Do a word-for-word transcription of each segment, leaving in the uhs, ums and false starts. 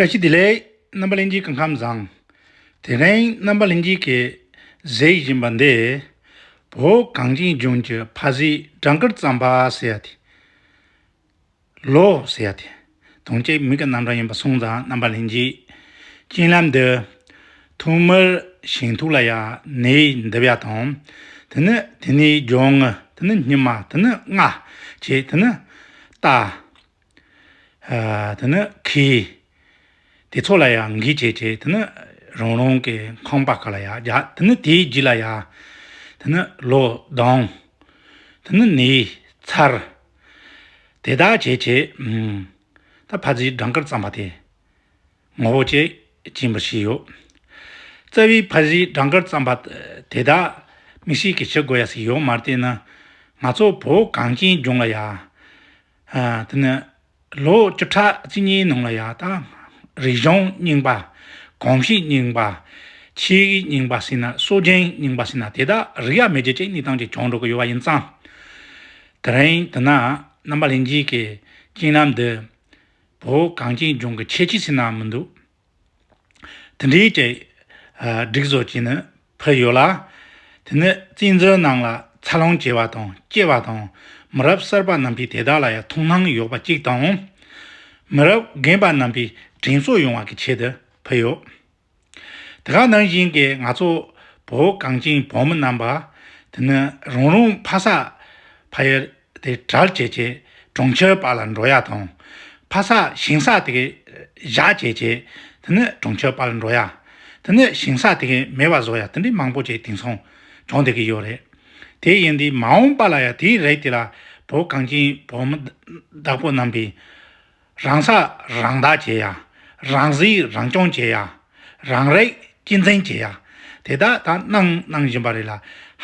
བཀྲ་ཤིས་བདེ་ལེགས། རྣམ་པ་ལྷན་རྒྱས་སྐུ་ཁམས་བཟང་། དེ་རིང་རྣམ་པ་ལྷན་རྒྱས་ཀྱིས་གཟིགས་བཞིན་པ་འདི། བོད་གངས་ཅན་ལྗོངས་ཀྱི་ཕ་གཟིགས་སྦྲང་དཀར་རྩམ་པ་ཟེར་ཡ་དེ། ལོ་ཟེར་ཡ་དེ། དོན་གཅིག་མིང་གི་རྣམ་གྲངས་ཡིན་པ་སོང་ཙང་རྣམ་པ་ལྷན་རྒྱས། རྐྱེན་ལམ་འདི། ཐོག་མར་ཞིང་ཐོག་ལ་ཡ་ནས་འདེབས་ཡ་དང་། དེ་ནི་དེ་ནས་སྦྱོང་ངུ། དེ་ནི་སྙི་མ། དེ་ནི་རྔ་བྱས། དེ་ནི་རྟ། ཨ། དེ་ནི་ཁྱི། དེ་ཚོ་ལ་ཡང་འགུལ་བྱེད་བྱེད། དེ་ནི་རང་རང་གི་ཁང་པ་ཁ་ལ་ཡང་རྒྱག་དེ་ནི་དེའི་རྗེས་ལ་ཡང་། དེ་ནི་ལོ་ལྡང་། དེ་ནི་ནས་ཚར། དེ་དག་བྱེད་བྱེད། ཨུམ། ད་ཕ་གཟིགས་སྦྲང་དཀར་རྩམ་པ་དེ། ངོ་བོ་བཅས་སྦྱིན་པར་བྱས་ཡོད། རྩ་བའི་ཕ་གཟིགས་སྦྲང་དཀར་རྩམ་པ་དེ་དག་དམིགས་བསལ་གྱི་བྱེད་དགོས་ཡ་ཞིག་ཡོད་མ་རེད། དེ་ནི་ང་ཚོ་བོད་གངས་ཅན་ལྗོངས་ལ་ཡ། ཨ། དེ་ནི་ལོ་བཅུ་ཕྲག་གཅིག་གཉིས་ནང་ལ་ཡ་ད་རིག་གཞུང་རྙིང་པ། གོམས་གཤིས་རྙིང་པ། ཆོས་རིག་རྙིང་པ་ཟེར་ན། སྲོལ་རྒྱུན་རྙིང་པ་ཟེར་ན། དེ་དག་རིག་ཡ་མེད་རྒྱུ་ཅིག་གནས་སྟངས་ཅིག་བྱུང་འགྲོ་གི་ཡོད་པ་ཡིན་ཙང་། དེ་རིང་དེ་ན་རྣམ་པ་ལྷན་རྒྱས་ཀྱི་རྐྱེན་ལམ་འདི། བོད་གངས་ཅན་ལྗོངས་ཀྱི་ཁྱད་ཆོས་ཟེར་ན་མི་འདུག་དེ་འདྲའི་གྲས། ཨ། སྒྲིག་བཟོ་བྱས་ནས་ཕུལ་ཡོད་ལ། དེ་ནི་བཙན་འཛུལ་ནང་ལ་འཚར་ལོངས་བྱས་པ་དང་སྐྱེས་པ་དང་། མི་རབས་གསར་པ་རྣམས་ཀྱིས་དེ་དག་ལ་ཡང་ཐུགས་སྣང་ཡོད་པ་གཅིག་དང་། མི་རབས་རྒན་པ་རྣམས་ཀྱིས་དྲན་གསོ་ཡོང་བ་གི་ཆེད་དུ་ཕུལ་ཡོད། དེ་ག་ནང་བཞིན་གྱི་ང་ཚོ་བོད་གངས་ཅན་བོད་མི་རྣམ་པ། དེ་ནི་རང་རང་ཕ་ས་ཕ་ཡུལ་དེ་བྲལ་བྱས་བྱས་གྲོང་ཁྱེར་པ་ལ་འགྲོ་ཡ་དང་། ཕ་ས་ཞིང་ས་དེ་གའི་བཞག་བྱས་བྱས་དེ་ནི་གྲོང་ཁྱེར་པ་ལ་འགྲོ་ཡ། དེ་ནི་ཞིང་ས་དེ་གའི་མེད་པ་བཟོ་ཡ། དེ་འདྲའི་མང་པོ་ཅིག་དེང་སང་བྱུང་བསྡད་ཀྱི་ཡོད་རེད། དེ་ཡིན་དུས་མ་འོངས་པ་ལ་ཡ་དེའི་རིགས་དེ་ལ་བོད་གངས་ཅན་བོད་མི་བདག་པོ་རྣམ་པས། རང་ས་རང་བདག་བྱེད་ཡ། རང་གཟིགས་རང་སྐྱོང་བྱེད་ཡ། རང་རིགས་གཅེས་འཛིན་བྱེད་ཡ། དེ་དག་ད་གནང་གནང་བཞིན་པ་རེད་ལ།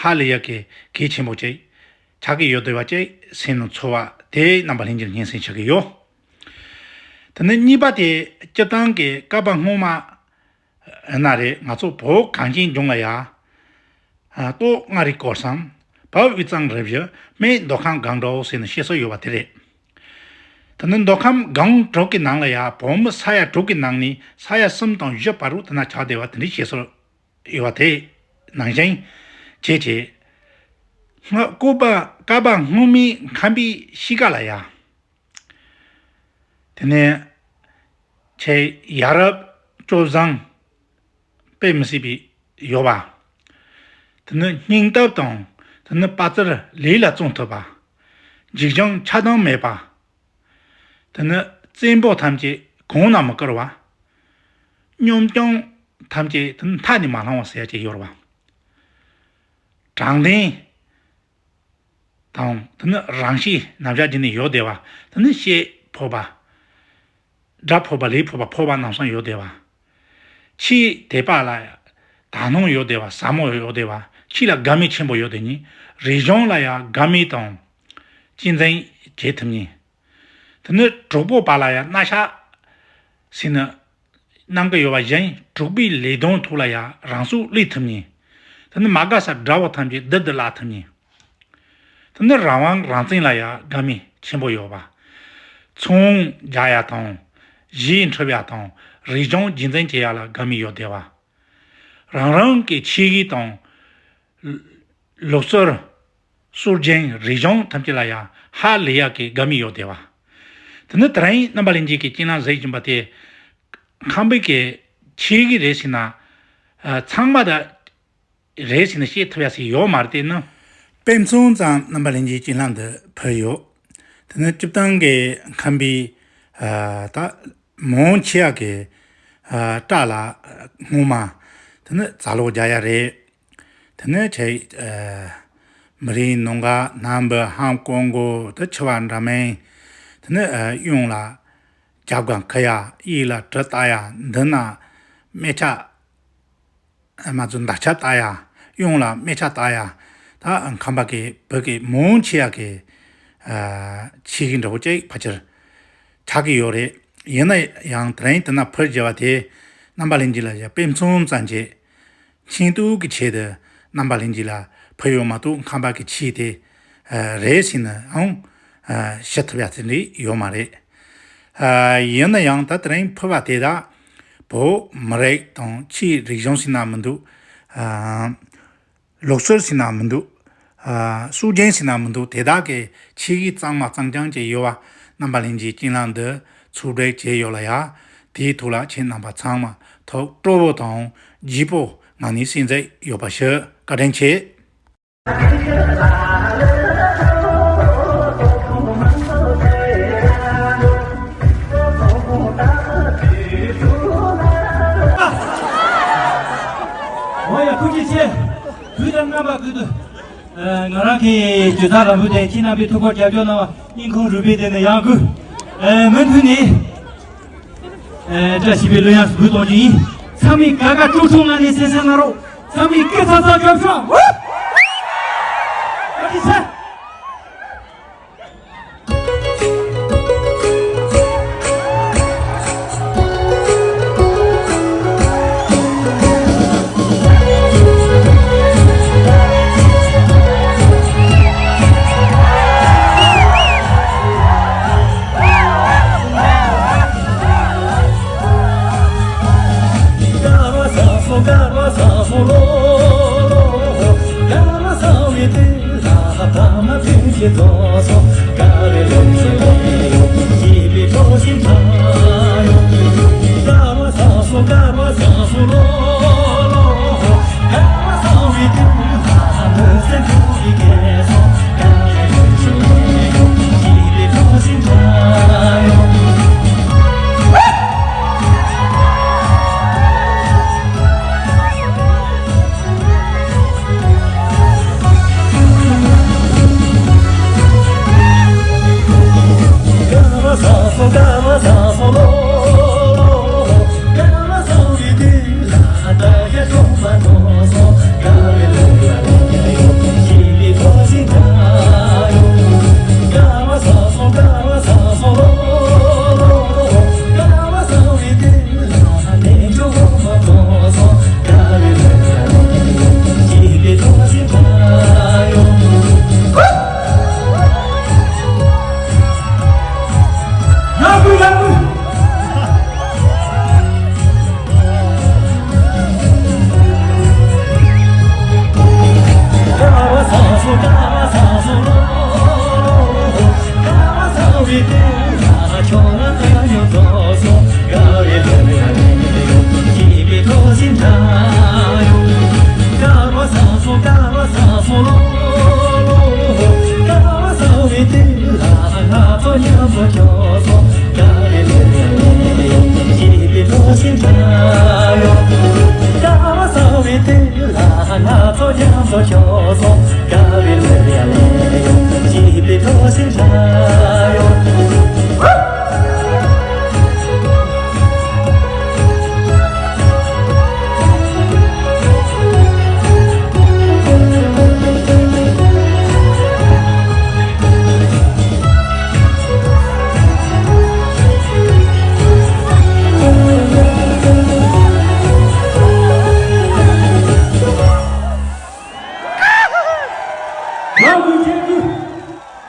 ཧ་ལས་ཡ་གི་གལ་ཆེན་པོ་ཅིག་ཆགས་ཀྱི་ཡོད་འདུག་པ་ཅིག་སེམས་ནང་ཚོར་བ་དེ་རྣམ་པ་ལྷན་རྒྱས་སྙན་སེང་ཞུ་གི་ཡོད། དེ་ནས་གཉིས་པ་དེ། སྤྱིར་བཏང་གི་བསྐལ་པ་སྔོན་མ་ཡིན་ན་རེད། ང་ཚོ་བོད་གངས་ཅན་ལྗོངས་ལ་ཡ། ཨ། སྟོད་མངའ་རིས་སྐོར་གསུམ། བར་དབུས་གཙང་རུ་བཞི། སྨད་མདོ་ཁམས་སྒང་དྲུག་ཟེར་ནས་བཤད་སྲོལ་ཡོད་པ་དེ་རེད། དེ་ནི་མདོ་ཁམས་སྒང་དྲུག་གི་ནང་ལ་ཡ་བོད་མི་ས་ཡ་དྲུག་གི་ནང་ནས་ས་ཡ་གསུམ་དང་བཞི་བར་དུ་དེ་ན་ཆགས་བསྡད་པ་དེ་འདྲའི་བཤད་སྲོལ་ཡོད་པ་དེ་ནང་བཞིན་བྱས་བྱས། སྔ་བསྐལ་པ་བསྐལ་པ་སྔོན་མའི་ཁམས་པའི་གཤིས་ཀ་ལ་ཡ། དེ་ནས་ཆེས་ཡ་རབས་སྤྱོད་བཟང་དཔེ་མི་སྲིད་པའི་ཡོད་པ། དེ་ནི་སྙིང་སྟོབས་དང་། དེ་ནི་དཔའ་རྩལ་ལས་ལ་བརྩོན་ཐུབ་པ། འཇིགས་སྦྱང་ཆགས་སྡང་མེད་པ། དེ་ནི་བཙན་པོ་ཐམས་ཅད་གོང་ན་མི་བཀུར་བ། གཉོམ་ཆུང་ཐམས་ཅད་དེ་ནི་མཐའ་ནས་མ་ལྷུང་བ་ཟེར་ཡ་ཅིག་ཡོད་རེད་པ། དྲང་བདེན་དང་། དེ་ནི་རང་གཤིས་རྣམ་གཞག་བརྒྱུད་ནས་ཡོད་བསྡད་པ། དེ་ནི་བཤད་ཕོད་པ། སྒྲ་ཕོད་པ། ལས་ཕོད་པ། ཕོད་པ་རྣམ་གསུམ་ཡོད་བསྡད་པ། ཆོས་དད་པ་ལ་དག་སྣང་ཡོད་བསྡད་པ། ཟབ་མོ་ཡོད་བསྡད་པ། ཆོས་ལ་དགའ་མོས་ཆེན་པོ་ཡོད་བསྡད་མཁན། རིག་གཞུང་ལ་ཡང་དགའ་མོས་དང་གཅེས་འཛིན་བྱེད་ཐུབ་མཁན། དེ་ནི་གྲོགས་པོ་བར་ལ་ཡང་སྣ་ཤ་ཟེར་ནས་གནང་གི་ཡོད་པ་བཞིན། གྲོགས་པོའི་ལས་དོན་ཐོག་ལ་ཡང་རང་སྲོག་བློས་ཐུབ་མཁན། དེ་ནི་མ་དགའ་ས་དགྲ་བོ་ཐམས་ཅད་རྡུལ་དུ་བརླག་ཐུབ་མཁན། དེ་ནི་རང་དབང་རང་བཙན་ལ་ཡང་དགའ་མོས་ཆེན་པོ་ཡོད་པ། ཚོང་རྒྱག་ཡ་དང་། གཞས་འཁྲབ་ཡ་དང་། རིག་གཞུང་རྒྱུན་འཛིན་བྱེད་ཡ་ལ་དགའ་མོས་ཡོད་བསྡད་པ། རང་རང་གི་ཆོས་རིག་དང་། ལུགས་སྲོལ། སྲོལ་རྒྱུན། རིག་གཞུང་ཐམས་ཅད་ལ་ཡང་ཧ་ལས་ཡག་གི་དགའ་མོས་ཡོད་བསྡད་པ། དེ་ནི་དེ་རིང་རྣམ་པ་ལྷན་རྒྱས་ཀྱིས་རྐྱེན་ལམ་གཟིགས་བཞིན་པ་དེ། ཁམས་པའི་གི་ཆོས་རིག་རེད་ཟེར་ན། ཨ། ཚང་མ་ད་རེད་ཟེར་ནས་བཤད་ཐུབ་ཡ་ཞིག་ཡོད་མ་རེད། དེ་ནི་དཔེ་མཚོན་ཙམ་རྣམ་པ་ལྷན་རྒྱས་རྐྱེན་ལམ་དུ་ཕུལ་ཡོད། དེ་ནི་སྤྱིར་བཏང་གི་ཁམས་པའི། ཨ། ད་མང་ཆེ་བ་གི། ཨ། སྐྲ་ལ་སྔོན་མ་དེ་ནི་རྫ་ལོག་རྒྱག་ཡ་རེད། དེ་ནས་ཆེ། ཨ། མི་རིང་ནང་ག་ནམ་བུ་ཧམ་ཀོང་གོ་དེ་ཆུ་བ་འདྲ་མིན། དེ་ནས། ཨ། གཡོན་ལ་རྒྱབ་སྒང་ཁུ་ཡ། གཡས་ལ་གྲི་བཏགས་ཡ། མདུན་ན་སྨད་ཆ། ཨ། མ་ཚུ་འདབ་ཆགས་བཏགས་ཡ། གཡོན་ལ་སྨད་ཆ་བཏགས་ཡ། ད་ཁམས་པ་གི་བོད་ཀྱི་མང་ཆེ་བ་གི། ཨ། ཆོས་རིག་འདྲ་བོ་ཅིག་ཕལ་ཆེར་ཆགས་ཀྱི་ཡོད་རེད། ཡིན་ན་ཡང་དེ་རིང་དེ་ན་ཕུལ་བྱས་པ་དེ་རྣམ་པ་ལྷན་རྒྱས་ལ་ཡ་དཔེ་མཚོན་ཙམ་གྱི། མཁྱེན་རྟོགས་ཀྱི་ཆེད་དུ་རྣམ་པ་ལྷན་རྒྱས་ལ་ཕུལ་ཡོད་མ་གཏོགས། ཁམས་པ་གི་ཆོས་དེ། ཨ། རེད་ཟེར་ནའང་། ཨ། ཞུ་ཐུབ་ཡ་དེ་འདྲ་ཡོད་མ་རེད། ཡིན་ན་ཡང་ད་དེ་རིང་ཕུལ་བ་དེ་དག་བོད་མི་རིགས་དང་ཆོས་རིག་གཞུང་ཟེར་ན་མི་འདུག་ལུགས་སྲོལ་ཟེར་ན་མི་འདུག་སྲོལ་རྒྱུན་ཟེར་ན་མི་འདུག་དེ་དག་གི་ཆོས་གོས་གཙང་མ་གཙང་རྐྱང་ཅིག་ཡོད་པ་རྣམ་པ་ལྷན་རྒྱས་སྤྱན་ལམ་དུ་ཕྱག་བྲིས་བྱས་ཡོད་ལ་ཡ། དེའི་ཐོག་ལ་ཁྱེད་རྣམ་པ་ཚང་མ་ཐུགས་སྤྲོ་བོ་དང་བརྗིད་པོ་ངང་ནས་གསན་མཛད་ཡོད་པ་ཞུ། བཀའ་དྲིན་ཆེ། འོ་ཡ། ཐུགས་རྗེ་ཆེ། དུས་དང་རྣམ་པ་ཀུན་ཏུ། ང་རང་གི་ཇོ་ཚ་ལམ་བུ་དེ་ཁྱེད་རྣམ་པའི་ཐུགས་ཁུར་རྒྱབ་སྐྱོར་གནང་བ་སྙིང་ཁོང་རུས་པའི་གཏིང་ནས་ཡང་སྒོས་མུ་མཐུད་ནས་བཀྲ་ཤིས་པའི་གླུ་དབྱངས་སུ་འབུལ་གཏོང་རྒྱུ་ཡིན། ཚང་མས་དགའ་དགའ་སྤྲོ་སྤྲོ་ངང་ནས་གསན་གསན་གནང་རོགས། ཚང་མས་སྐད་ཚགས་ཚགས་རྒྱབ་ཤོག་བཀའ་དྲིན་ཆེ།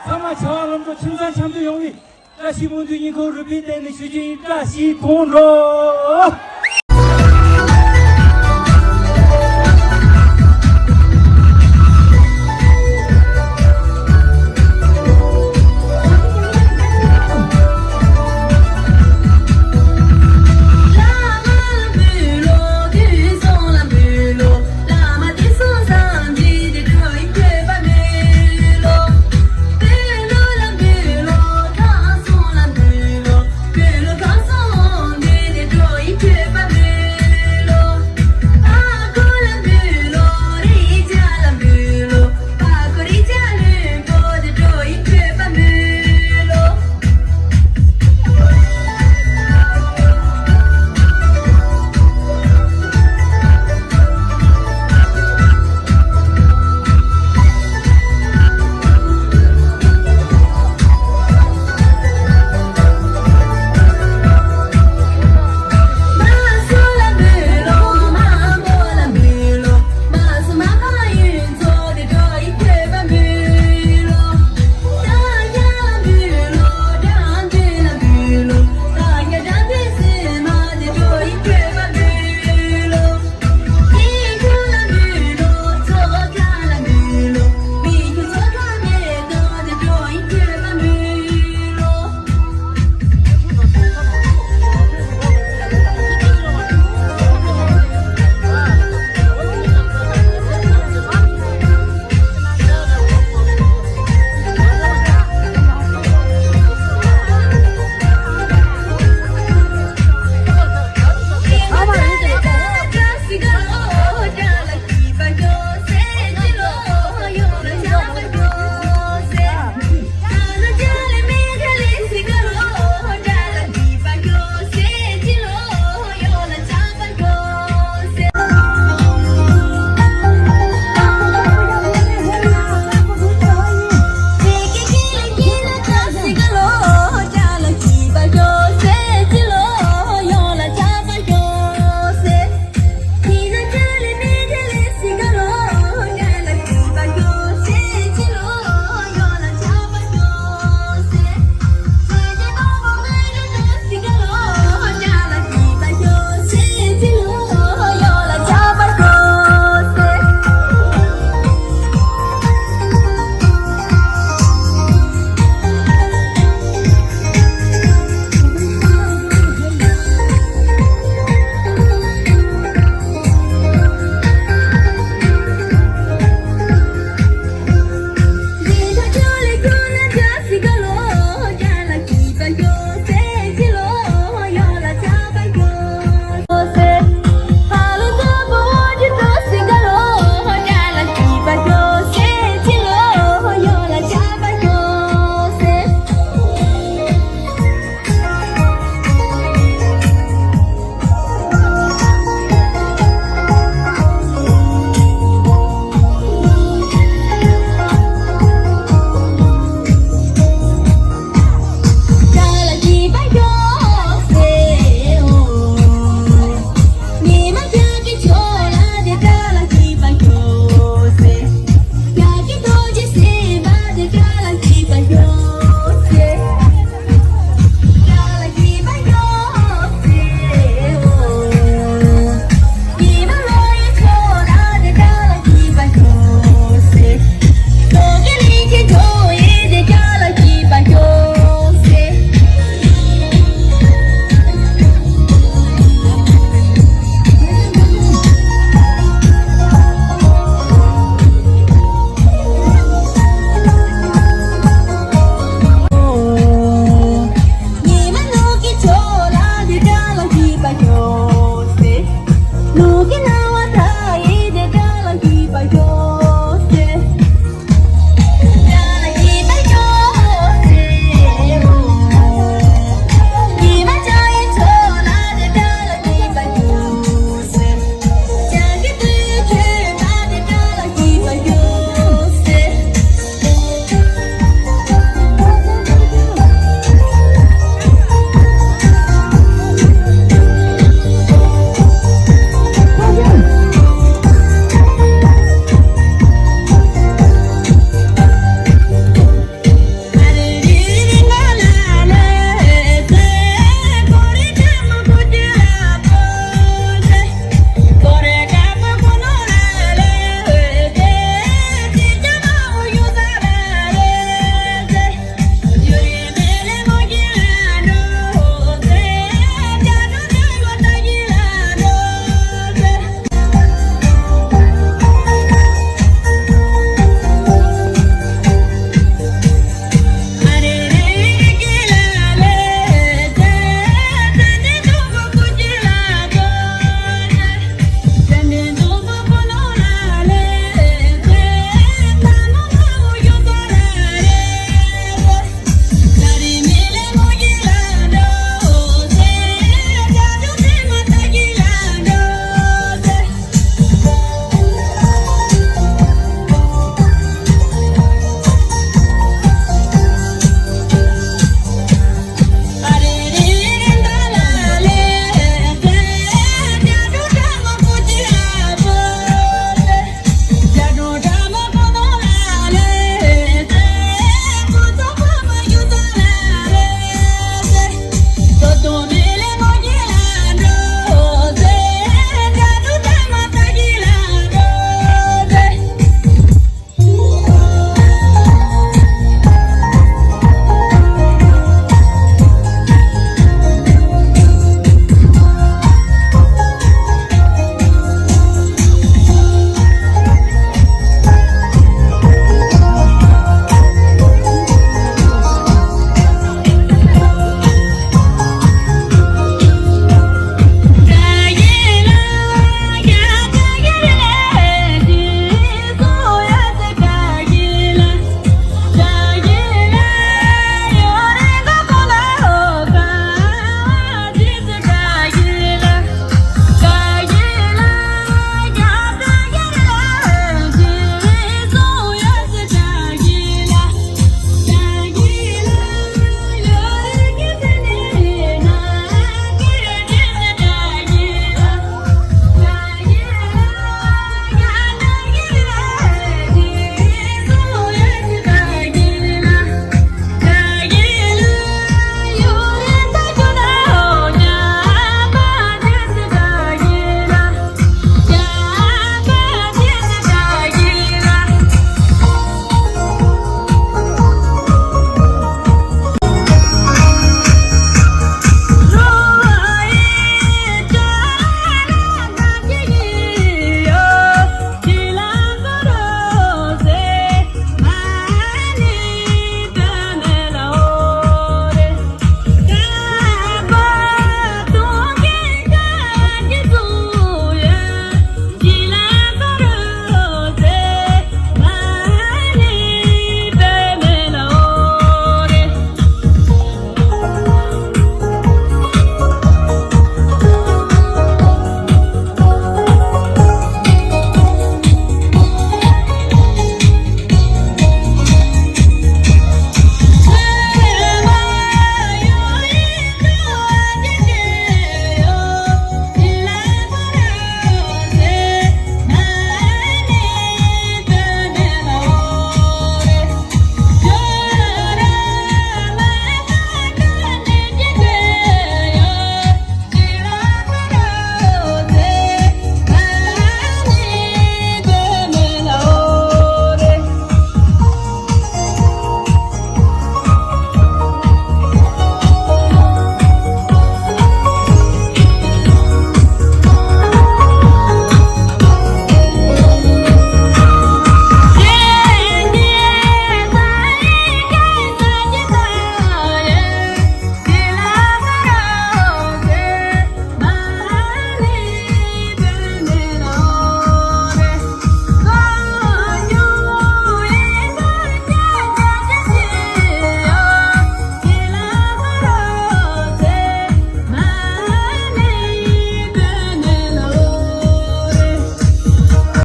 ཚང་མ་བྱ་བ་ལམ་འགྲོ། ཁྱིམ་ཚང་འཆམ་མཐུན་ཡོང་བའི་བཀྲ་ཤིས་སྨོན་འདུན་སྙིང་ཁོང་རུས་པའི་གཏིང་ནས་ཞུ་རྒྱུ་ཡིན། བཀྲ་ཤིས་དུང་འགྲོ།